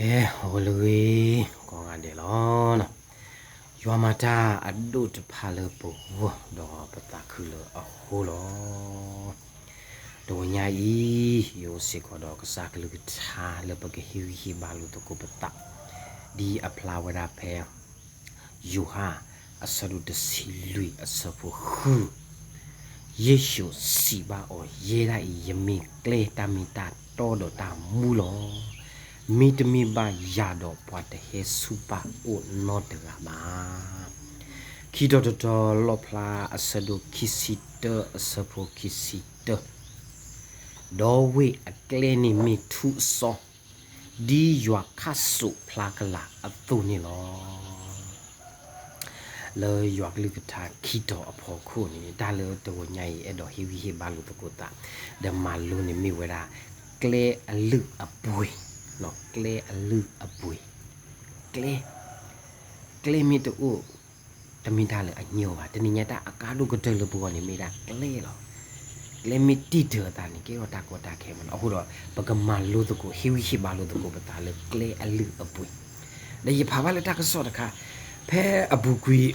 ကဲ, အိၣ်လၢဂ့ၤ ကိးဂၤဒဲးလီၤ. ယွၤမၤတၢ်အဒိၣ်တဖၣ်လၢပဂီၢ် ဒီးပသးခုလၢအဃိလီၤ. တဂီၤညါအံၤ ယအိၣ်စ့ၢ်ကီးဒီးကစၢ်ကလုၢ်ကထါလၢပကဟ့ၣ်ဂံၢ်ဟ့ၣ်ဘါလိာ်သကိးပသး, ဒ်အဖျါဝဲဒၣ်ဖဲ ယိၤဟၣ် အဆၢဒိၣ်တဆံလွံၢ်အဆၢဖိဃု, ယ့ၣ်ၡူးစံးဘၣ်အီၤ, ယဲဒၣ်အံၤ ယမ့ၢ်ကျဲတၢ်မ့ၢ်တၢ်တီဒီးတၢ်မူလီၤ. မ့တမ့ၢ်ဘၣ်ယၤဒီးပှၤတဟဲဆူပၢ်အိၣ်နီတဂၤဘၣ်. ခံတီၤတတီၤ လီၣ်ဖျါအဆၢဒိၣ်ခံဆံတၢအဆၢဖိခံဆံတၢ, ဒီးဝ့ၢ်အကျဲန့ၣ်မ့ၢ်ထူးအစီ ဒ်ယွၤခါစိးဖျါကလာ်အသိးန့ၣ်လီၤ. လၢယွၤကလုၢ်ကထါခံတီၤအဖီခိၣ်န့ၣ် တၢ်လၢတဂီၤညါအံၤ အဲၣ်ဒိးဟ့ၣ်ဂံၢ်ဟ့ၣ်ဘါလိာ်သကိးသး ဒီးမၤလိန့ၣ်မ့ၢ်ဝဲဒၣ် ကျဲအလုၢ်အပှ့ၤ, ကျဲအလုၢ်အပှ့ၤ, ကျဲ, ကျဲမ့ၢ်တအိၣ် တမ့ၢ်တၢ်လၢအညီဘၣ်. တနံၤညါတၢ်အကါဒိၣ်ကတၢၢ်လၢပဂီၢ်န့ၣ်မ့ၢ်ဒၣ်ကျဲလီၤ. ကျဲမ့ၢ်တံာ်တာ်အသးန့ၣ် ကဲထီၣ်တၢ်ကီတၢ်ခဲမးနီၤ. အဃိဒီး ပကမၤလိသကိး ဟ့ၣ်ဂံၢ်ဟ့ၣ်ဘါလိာ်သကိးပသးလၢကျဲအလုၢ်အပှ့ၤ, ဒီးယဖးဘၣ်လၢတၢ်ကစီၣ်တခါ ဖဲအပူၤကွံာ်,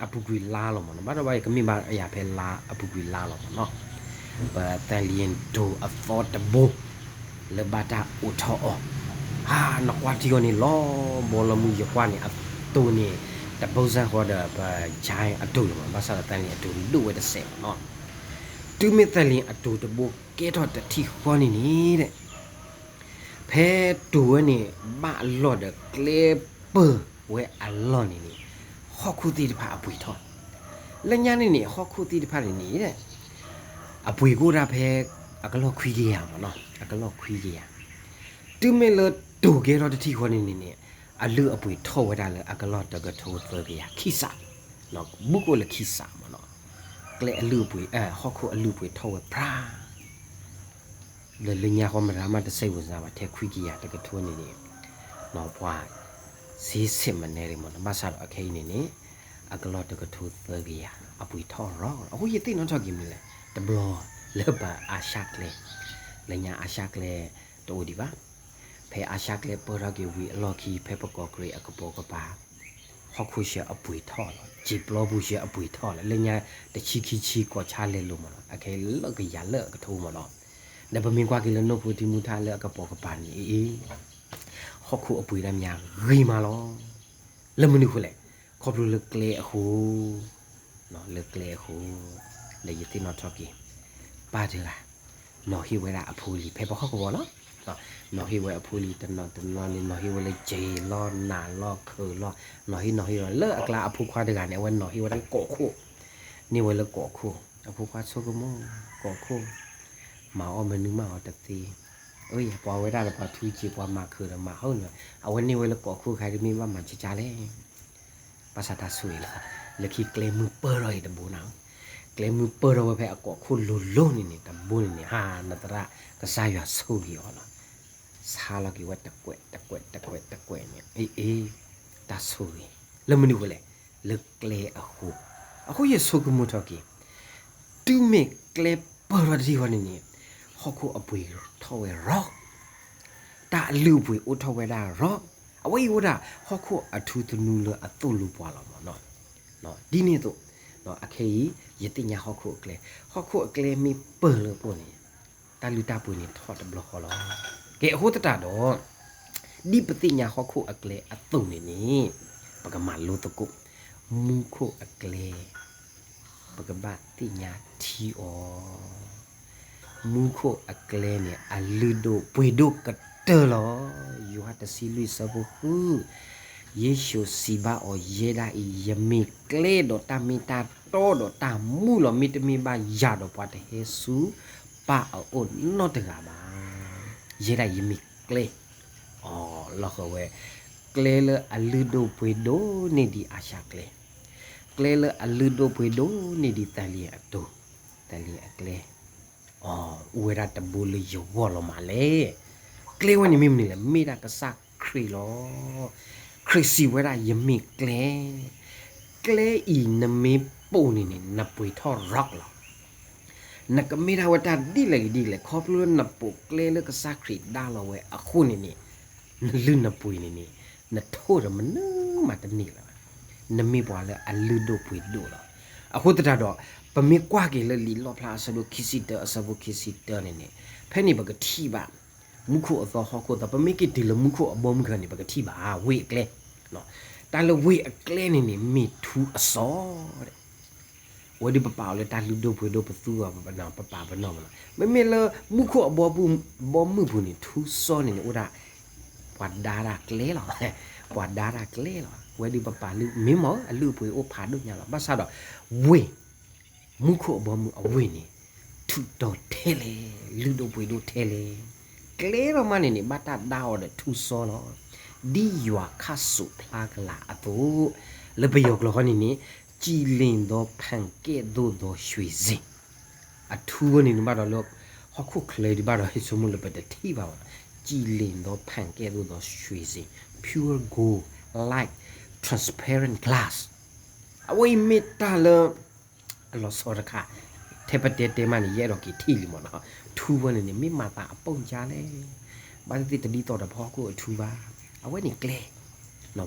အပူၤကွံာ်လါလီၤမးနီၤ. ဘၣ်ဒီးဘၣ် ယကမ့ၢ်ဘၣ်ယၤဖဲလါအပူၤကွံာ်လါလီၤမးနီၤ. ပသလံၤတိၤအသီတဘိ လၢဘၣ်တၢ်အိးထီၣ်အီၤ, ဟါ, နကွၢ်ထံအီၤန့ၣ် လီၤဘီလီၤမုၢ်, ယကွၢ်န့ၣ် အတိၤန့ၣ် တဘိစၢ်ဃီဒီး ပ giant အတိၤလီၤမး, ဘၣ်ဆၣ်ဒီးသလံၤအတိၤန့ၣ် ဒိၣ်ဝဲတစဲးမးနီၤ. တုၤမ့ၢ်သလံၤအတိၤတဘိကဲထီၣ်တထံၣ်ဃီန့ၣ်န့ၣ် ဖဲတိၤဝဲန့ၣ် ဘၣ်အလီၢ်ဒီးကျဲပၢၤဝဲအလီၢ်န့ၣ်န့ၣ် ဟီၣ်ခိၣ်သ့ၣ်တဖၣ်အပှ့ၤထီၣ်, လၢညါန့ၣ်န့ၣ် ဟီၣ်ခိၣ်သ့ၣ်တဖၣ်န့ၣ်န့ၣ် အပှ့ၤကအိၣ်ဒၣ်ဖဲ အကလီၢ်ခွံကယၤမးနီၤ, အကလီၢ်ခွံကယၤ. တုၤမ့ၢ်လၢတိၤကဲထီၣ်တထံၣ်ဃီန့ၣ်န့ၣ်န့ၣ် အလုၢ်အပှ့ၤထီၣ်ဝဲဒၣ်လၢအကလီၢ်တကထိသၢကယၤ, ခံစး, ဘူးကအိၣ်လၢခံစးမးနီၤ. ကျဲအလုၢ်အပှ့ၤ, ဟီၣ်ခိၣ်အလုၢ်အပှ့ၤထီၣ်ဝဲဖြါ လၢလၢညါဃီမတၤမးတစိတ်ဝင်စားဘၣ်, ထဲခွံကယၤတကထိန့ၣ်န့ၣ် ပှၤစ့ဆ့ၣ်မနဲရံမးနီၤ. ဘၣ်ဆၣ်ဒီးအခဲအံၤန့ၣ်န့ၣ် အကလီၢ်တကထိသၢကယၤ အပှ့ၤထီၣ်ရီၤ. အဃိယသ့ၣ်နီၣ်ထီၣ်က့ၤမနုၤလဲၣ်, တဘျီလၢပ အာရှ ကျဲ, လၢညါ အာရှ ကျဲတအိၣ်ဒံးဘၣ်. ဖဲ အာရှ ကျဲပၢၢ်ထီၣ်က့ၤဝံၤအလီၢ်ခံ ဖဲပကီၢ်ကရံးအကပိာ်ကပၤ ဟီၣ်ခိၣ်ဆှၢအပှ့ၤထီၣ်လီၤ, စံာ်ပျီပူၤဆှၢအပှ့ၤထီၣ်လီၤ. လၢညါတဆံခံဆံ ကီၢ်ဆါလဲၤလိာ်မးနီၤ, အခဲအံၤလၢကယၤလၢအကထိမးနီၤ. ဒီးပမ့ၢ်ကွၢ်က့ၤလၢနိၣ်ဖိထံမူထါလၢအကပိာ်ကပၤန့ၣ် အ့ ဟီၣ်ခိၣ်အပှ့ၤဒၣ်မးဂ့ၤမးလီၤ. လၢမနုၤအဃိလဲၣ်, ခီဖျိလၢကျဲအဃိ, လၢကျဲအဃိ, ဒီးယသ့ၣ်နီၣ်ထီၣ်က့ၤ ပၢ်တဂၤ နီၤဟ့ၣ်ဝဲဒၣ်အဖိလံၤ ဖဲပဟီၣ်ကဝီၤလီၤ. နီၤဟ့ၣ်ဝဲအဖိလံၤတနီၤတနီၤန့ၣ် နီၤဟ့ၣ်ဝဲလၢ က့ၤလီၤ နးလီၤ ခုးလီၤ, နီၤဟ့ၣ်နီၤဟ့ၣ်လီၤ လၢအကျါအဖိခွါတဂၤန့ၣ် အဝဲနီၤဟ့ၣ်ဝဲဒၣ်ကိးခိၣ်, န့ၢ်ဝဲလၢကိးခိၣ်, အဖိခွါဆိကမိၣ် ကိးခိၣ် မၤအီၣ်မနုၤမၤအီၣ်တသ့, အပှၤဝဲဒၣ်ဒီးပှၤထူစ့ၤ ပှၤမၤခုးဒီးမၤဟီၣ်န့ၣ်, အဝဲန့ၢ်ဝဲလၢကိးခိၣ်ခါ တမ့ၢ်ဘၣ်မၤကကါလဲၣ်. ဘၣ်ဆၣ်တၢ်ဆိၣ်ဂ့ၤလီၤ. လၢခံကျဲမုၢ်ပၢၢ်ထီၣ်အံၤတဘိနီၤ, ကျဲမုၢ်ပၢၢ်ထီၣ်ဝဲဖဲအကိးခိၣ်လိၤလိၤန့ၣ်န့ၣ် တဘိန့ၣ်န့ၣ် ဟါ နသရၣ်ကစၢ်ယွၤဆိၣ်ဂ့ၤအီၤလီၤ. ဆါလီၤက့ၤဝဲတကွဲးတကွဲးတကွဲးတကွဲးန့ၣ် အ့ အ့ တၢ်ဆိၣ်ဂ့ၤ, လၢမနုၤအဃိလဲၣ်, လၢကျဲအဃိ. အဃိယဆိကမိၣ်ထီၣ်က့ၤ တုၤမ့ၢ်ကျဲပၢၢ်ထီၣ်တထံၣ်ဃီန့ၣ်န့ၣ် ဟီၣ်ခိၣ်အပှ့ၤထီၣ်ဝဲရီၤ, တၢ်အလုၢ်အပှ့ၤအိၣ်ထီၣ်ဝဲဒၣ်ရီၤ, အဝဲအံၤအိၣ်ဒၣ်ဟီၣ်ခိၣ်အထူသနူလၢအသိၣ်လိပှၤလီၤမးနီၤ. ဒ်န့ၣ်အသိး အခဲအံၤ ယသ့ၣ်ညါဟီၣ်ခိၣ်အကျဲ, ဟီၣ်ခိၣ်အကျဲမ့ၢ်ပၢၢ်လၢပှၤန့ၣ် တၢ်လုၢ်တၢ်ပှ့ၤန့ၣ်ထီၣ်တဘျီဃီလီၤ. ကဲ အဃိသတးဒီး ဒ်ပသ့ၣ်ညါဟီၣ်ခိၣ်အကျဲအသိးန့ၣ်န့ၣ် ပကမၤလိသကိး မူခိၣ်အကျဲ ပကဘၣ်သ့ၣ်ညါထံအီၤ. မူခိၣ်အကျဲန့ၣ် အလုၢ်ဒိၣ်ပှ့ၤဒိၣ်ကတၢၢ်လီၤ. ယိၤဟၣ်တဆံလွံၢ်ဆၢဖိဃု, ယ့ၣ်ၡူးစံးဘၣ်အီၤ, ယဲဒၣ်အံၤ ယမ့ၢ်ကျဲဒီးတၢ်မ့ၢ်တၢ်တီဒီးတၢ်မူလီၤ. မ့တမ့ၢ်ဘၣ်ယၤဒီးပှၤတဟဲဆူပၢ်အအိၣ်နီတဂၤဘၣ်. ယဲဒၣ်ယမ့ၢ်ကျဲ အီၤလီၤဃီဝဲ, ကျဲလၢအလုၢ်ဒိၣ်ပှ့ၤဒိၣ်န့ၢ်ဒံးအၤၡါကျဲ, ကျဲလၢအလုၢ်ဒိၣ်ပှ့ၤဒိၣ်န့ၢ်ဒံးသလ့ၤအတိၤ, သလ့ၤအကျဲ, အီၤ အိၣ်ဝဲဒၣ်တဘိလၢယဂီၢ်လီၤမးလဲၣ်. ကျဲဝဲန့ၣ်မ့ၢ်မနုၤလဲၣ်, မ့ၢ်ဒၣ်ကစၢ်ခရံာ်လီၤ. ခရံာ်စံးဝဲဒၣ် ယမ့ၢ်ကျဲ, ကျဲအံၤနမ့ၢ်ပိာ်န့ၣ်န့ၣ် နပှ့ၤထီၣ်ရီလီၤ. နကမ့ၢ်ဒၣ်ဝဲတၢ်ဒ်လဲၣ်ဂ့ၤဒ်လဲၣ်, ခီဖျိလၢနပိာ်ကျဲလၢကစၢ်ခရံာ်ဒါလီၤဝဲအဃိန့ၣ်န့ၣ်, နလုၢ်နပှ့ၤန့ၣ်န့ၣ် နထိၣ်ဒီးမနုၤမးတန့ၢ်လၢၤဘၣ်. နမ့ၢ်ပှၤလၢအလုၢ်ဒိၣ်ပှ့ၤဒိၣ်လီၤ. အဃိသတးဒီး ပမ့ၢ်ကွၢ်က့ၤလၢလံာ်လီၣ်ဖျါအဆၢဒိၣ်ခံဆံတၢ အဆၢဖိခံဆံတၢန့ၣ်န့ၣ် ဖဲန့ၣ်ပကထံၣ်ဘၣ် မူခိၣ်အသီဟီၣ်ခိၣ်အသီ ပမ့ၢ်က့ၤတုၤလၢမူခိၣ်အဘီမုၢ်ခါန့ၣ် ပကထံၣ်ဘၣ်ဝ့ၢ်အကျဲ, တၢ်လၢဝ့ၢ်အကျဲန့ၣ်န့ၣ် မ့ၢ်ထူအစီ, အဝဲဒုးပပာ်အီၤလၢတၢ်လုၢ်ဒိၣ်ပှ့ၤဒိၣ် ပသူအီၤ ပပာ်ပနီၣ်မးလီၤ. မ့မ့ၢ်လၢမူခိၣ်အဘီမုၢ်ပူၤန့ၣ် ထူစီန့ၣ်န့ၣ် အိၣ်ဒၣ် ပှၤဒါတၢ်ကျဲလီၤ, ပှၤဒါတၢ်ကျဲလီၤ. အဝဲဒုးပပာ်လုၢ် မ့ၢ်မ့ၢ်အလုၢ်အပှ့ၤအိၣ်ဖးဒိၣ်ညါလီၤ. ဘၣ်ဆၣ်ဒီး ဝ့ၢ် မူခိၣ်အဘီမုၢ်အဝ့ၢ်န့ၣ် ထူးတီၤထဲလဲၣ်, လုၢ်ဒိၣ်ပှ့ၤဒိၣ်ထဲလဲၣ်. ကျဲလီၤမးန့ၣ်န့ၣ် ဘၣ်တၢ်ဒါအီၤဒီးထူစီလီၤ. ဒ်ယွၤခါစိးဖျါကလာ်အသိး, လၢပယီၤကျိာ်ဃီန့ၣ်န့ၣ် ကြည်လင်သော ဖန်ကဲ့သို့သော ရွှေစင် အထူဝဲန့ၣ်န့ၣ်ဘၣ်ဒီးလၢ ဟီၣ်ခိၣ်ချၢဒံးဘၣ်ဒီး ဟဲဆိကမိၣ်လၢပတထံၣ်ဘၣ်ဘၣ်, ကြည်လင်သော ဖန်ကဲ့သို့သော ရွှေစင်, pure gold, like transparent glass. အဝဲအံၤမ့ၢ်တၢ်လၢ အလီၤဆီတခါ, ထဲပတဲတဲမးန့ၣ် ယအဲၣ်ဒိးက့ၤထံၣ်လံမ့ၢ်နီၤ, ထူဝဲန့ၣ်န့ၣ် မ့ၢ်မၤသးအပိာ်ကါလဲၣ်, ဘၣ်သ့ၣ်သ့ၣ်တဒ်သိးဒီးပဟီၣ်ခိၣ်အထူဘၣ်, အဝဲန့ၣ်ကျဲ,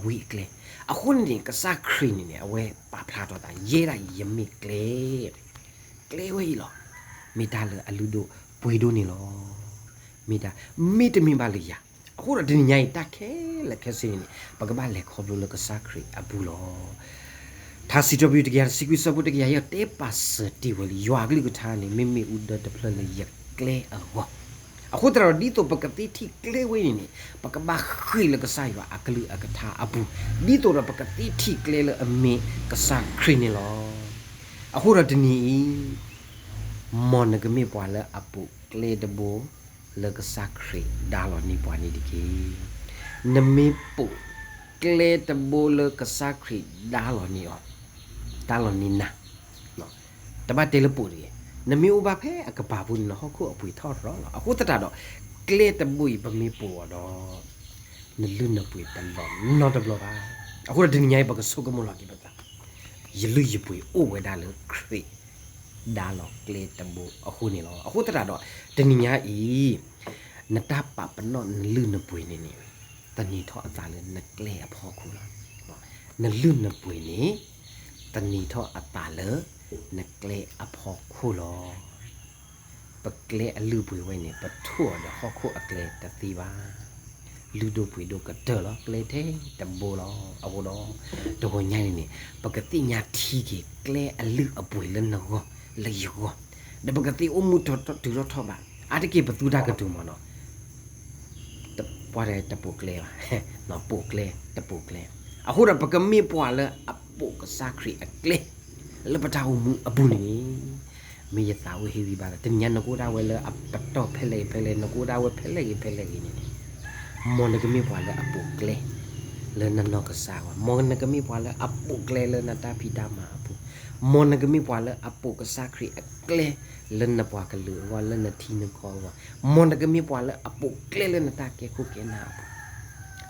ဝ့ၢ်အကျဲ. အဃိန့ၣ်န့ၣ် ကစၢ်ခရံာ်န့ၣ်န့ၣ် အဝဲပာ်ဖျါထီၣ်သး ယဲဒၣ်အံၤ ယမ့ၢ်ကျဲ ကျဲဝဲအံၤလီၤ. မ့ၢ်တၢ်လၢအလုၢ်ဒိၣ်ပှ့ၤဒိၣ်န့ၣ်လီၤ. မ့ၢ်တၢ်, မ့တမ့ၢ်ဘၣ်လၢယၤ, အဃိဒီးတနံၤညါအံၤ တၢ်ခဲလၢာ်ခဲဆ့န့ၣ်န့ၣ် ပကဘၣ်လဲၤခီဖျိလၢကစၢ်ခရံာ်အပူၤလီၤ. ထါစံးထီၣ်ပတြၢၤတကယၤတဆံခွံ ဆၢဖိတကယၤယဲၢ် တဲပာ်စၢၤတ့ၢ်ဝဲလံ, ယွၤအကလုၢ်ကထါန့ၣ် မ့မ့ၢ်အူဒၢတဖျၢၣ်လၢယကျဲအဂီၢ်. အဃိသတးဒီး ဒ်သိးပကသ့ထံၣ်ကျဲဝဲန့ၣ်န့ၣ် ပကဘၣ်ဃ့ၢ်လၢကစၢ်ယွၤအကလုၢ်အကထါအပူၤ, ဒ်သိးဒီးပကသ့ထံၣ်ကျဲလၢအမ့ၢ်ကစၢ်ခရံာ်န့ၣ်လီၤ. အဃိဒီးတနံၤအံၤ မ်နကမ့ၢ်ပှၤလၢအပိာ်ကျဲတဘိ လၢကစၢ်ခရံာ်ဒါလီၤန့ၢ်ပှၤန့ၣ်တက့ၢ်. နမ့ၢ်ပိာ်ကျဲတဘိလၢကစၢ်ခရံာ်ဒါလီၤန့ၢ်အီၤ, ဒါလီၤန့ၢ်နၤ, တဘၣ်တဲလၢပိာ်တဂ့ၤ, နမ့ၢ်အိၣ်ဘၣ်ဖဲအကပၤပူၤန့ၣ် နဟီၣ်ခိၣ်အပှ့ၤထီၣ်ထီလီၤ. အဃိသတးဒီး ကျဲတဘိအံၤပမ့ၢ်ပိာ်အီၤဒီး နလုၢ်နပှ့ၤတလီၤနီတဘျီဘၣ်. အဃိဒီးတနံၤညါအံၤ ပကဆိကမိၣ်လီၤက့ၤပသး, ယလုၢ်ယပှ့ၤအိၣ်ဝဲဒၣ်လၢခရံာ် ဒါလီၤကျဲတဘိအဃိန့ၣ်လီၤ. အဃိသတးဒီး တနံၤညါအံၤ နတၢ်ပာ်ပနီၣ်နလုၢ်နပှ့ၤန့ၣ်န့ၣ် သန့ၤထီၣ်အသးလၢနကျဲအဖီခိၣ်လီၤ. နလုၢ်နပှ့ၤန့ၣ် သန့ၤထီၣ်အသးလၢနကျဲအဖီခိၣ်လီၤ. ပကျဲအလုၢ်အပှ့ၤဝဲန့ၣ် ပထိၣ်အီၤဒီးဟီၣ်ခိၣ်အကျဲတသ့ဘၣ်. လုၢ်ဒိၣ်ပှ့ၤဒိၣ်ကတၢၢ်လီၤ, ကျဲထဲတဘိလီၤ. အဃိဒီး တဂီၤညါန့ၣ်န့ၣ် ပကသ့ၣ်ညါထံက့ၤကျဲအလုၢ်အပှ့ၤလၢနဂီၢ်လၢယဂီၢ်, ဒီးပကသ့ၣ်အိၣ်မူတုၤထီၣ်ထီဘၣ်. အါတက့ၢ်ပသူတၢ်ကတိၤမ့ၢ်နီၤ ပှၤတပိာ်ကျဲဘၣ်, ပိာ်ကျဲတပိာ်ကျဲ. အဃိဒီးပကမ့ၢ်ပှၤလၢအပိာ်ကစၢ်ခရံာ်အကျဲ လၢပတၢ်အိၣ်မူအပူၤန့ၣ် မ့ၢ်ယသးအိၣ်ဟ့ၣ်ဂံၢ်ဘါသး, တနံၤညါနကအိၣ်ဒၣ်ဝဲလၢအပတီၢ်ဖဲလဲၣ်ဂ့ၤဖဲလဲၣ်, နကအိၣ်ဒၣ်ဝဲဖဲလဲၣ်ဂ့ၤဖဲလဲၣ်ဂ့ၤန့ၣ်န့ၣ်, မ်နကမ့ၢ်ပှၤလၢအပိာ်ကျဲ လၢနနီၢ်ကစၢ်အဂီၢ်, မ်နကမ့ၢ်ပှၤလၢအပိာ်ကျဲလၢနတၢ်ဖံးတၢ်မၤအပူၤ, မ်နကမ့ၢ်ပှၤလၢအပိာ်ကစၢ်ခရံာ်အကျဲ လၢနပှၤကလုာ်အဂီၢ်, လၢနထံနကီၢ်အဂီၢ်, မ်နကမ့ၢ်ပှၤလၢအပိာ်ကျဲလၢနတၢ်ကဲခိၣ်ကဲနၢ်အပူၤ.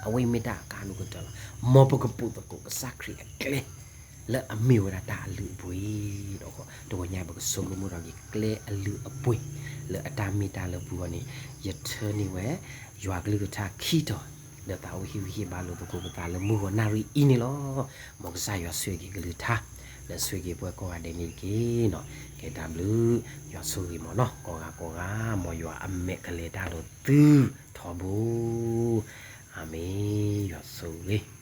အဝဲအံၤမ့ၢ်တၢ်အကါဒိၣ်ကတၢၢ်လီၤ. မ်ပကပိာ်သကိးကစၢ်ခရံာ်အကျဲ လၢအမ့ၢ်ဝဲဒၣ်တၢ်အလုၢ်အပှ့ၤဒီး, တဂီၤညါပကဆိကမိၣ်ထီၣ်က့ၤ ကျဲအလုၢ်အပှ့ၤ လၢအတၢ်မ့ၢ်တၢ်လၢပှဲၤအဂီၢ်န့ၣ်, ယထၢန့ၢ်ဝဲ ယွၤကလုၢ်ကထါခံတီၤ လၢသးအိၣ်ဟ့ၣ်ဂံၢ်ဟ့ၣ်ဘါလိာ်သကိးပသးလၢမုၢ်ဂီၤနၣ်ရံၣ်အံၤန့ၣ်လီၤ. မ်ကစၢ်ယွၤဆိၣ်ဂ့ၤက့ၤကလုၢ်ကထါ လၢဆိၣ်ဂ့ၤက့ၤပှၤကိးဂၤဒဲးန့ၣ်တက့ၢ်. ကဲတၢ်ဘျုး, ယွၤဆိၣ်ဂ့ၤမ်နီၤ, ကိးဂၤကိးဂၤ, မ်ယွၤအမဲာ်ကလဲၤတၢ်ဒီးသုထီဘိ. အၤမ့ၣ်, ယွၤဆိၣ်ဂ့ၤ